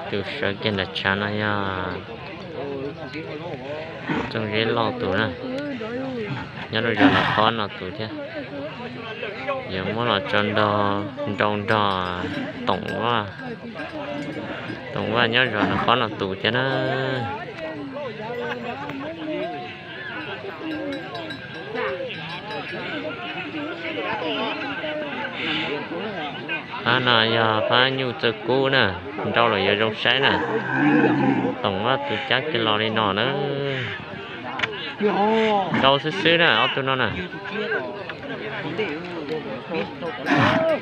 Tus sawv kiag nram tshav no yog Txooj Zeb Lauj tus na, nyob rau zos Nram Qhob no tus thiab. Yuav muab los tso nrog, nrau nrog Toom Vaj, Toom Vaj nyob zos Nram Qhob no tus thiab na. Phab no yog phab nyuj txawj kub na, nrau los yuav zoo saib na. Toom Vaj tus cab kiag los li no na. Nrau xwb xwb na ob tug no na.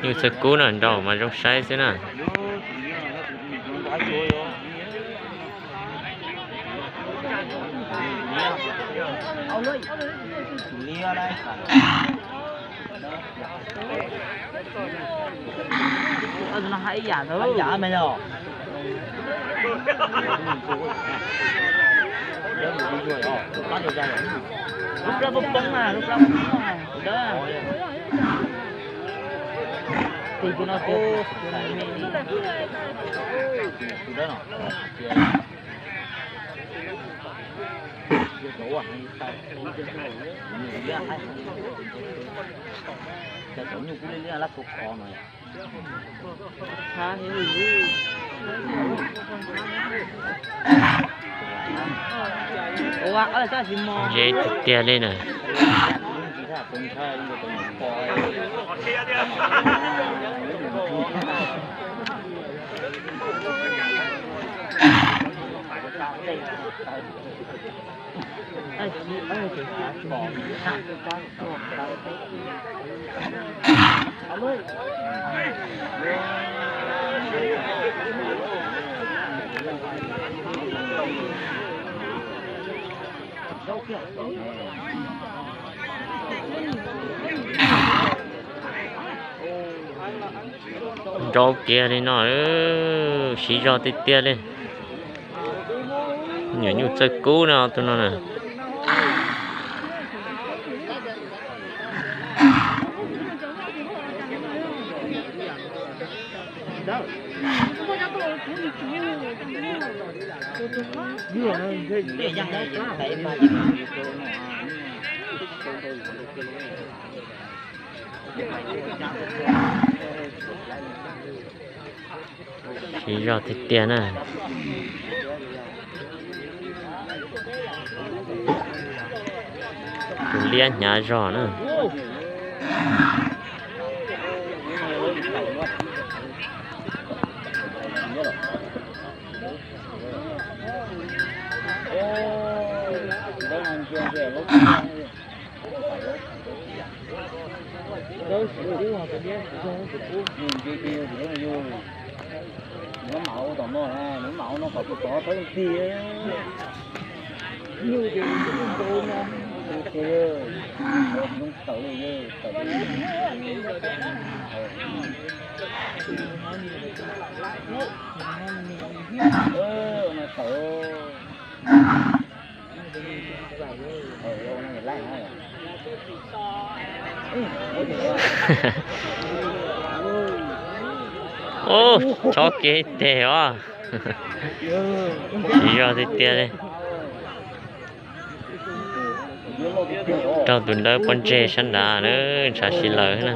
Nyuj txawj kub na, nrau mas zoo saib xwb na. Lub plab poob poob na, lub plab poob poob na. Tus no, tus no. Ntse tiag tiag li na. Nrau kiag li no, siv zog tiag tiag li. Nyuam nyuj txawj kub no tus no na. Siv zog tiag tiag na. Tus liab hnyav zog na. Ub, chob kiag ib teg os. Siv zog tiag tiag li. Raug tus dawb pob ntseg sab nrad na, ntshav si lawm na.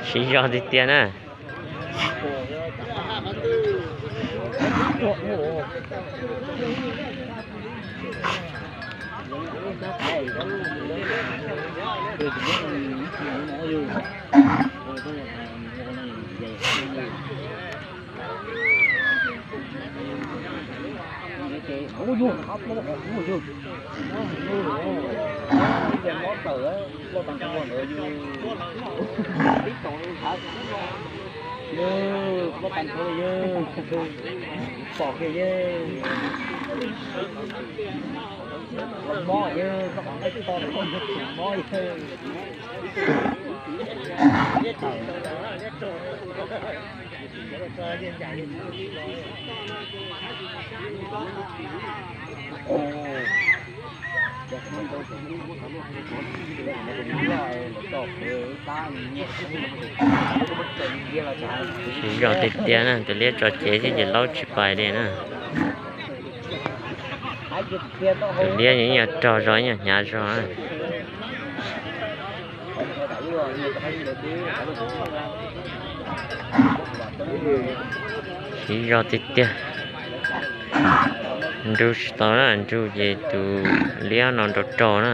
Siv zog tiag tiag na. Yawg, koj tag nrho li yawg, pom kiag yawg, mob yawg, koj qhov nqaij to koj mob yawg. Siv zog tiag tiag na, tus liab tso cev thiab ces laub tsis pais li na. Tus liab yeej yog rog zog, yeej yog hnyav zog na. Siv zog tiag tiag. Nrug tsis tau na, nrug ces tus liab no nrau rau na.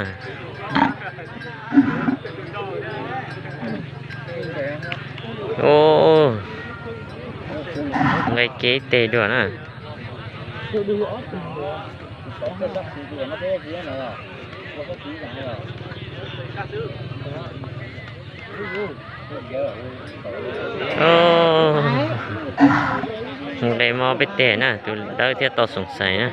Nqe kev teg dua na. Nqe mob peb teg na, tus dawb thiaj tau xoom xaiv na.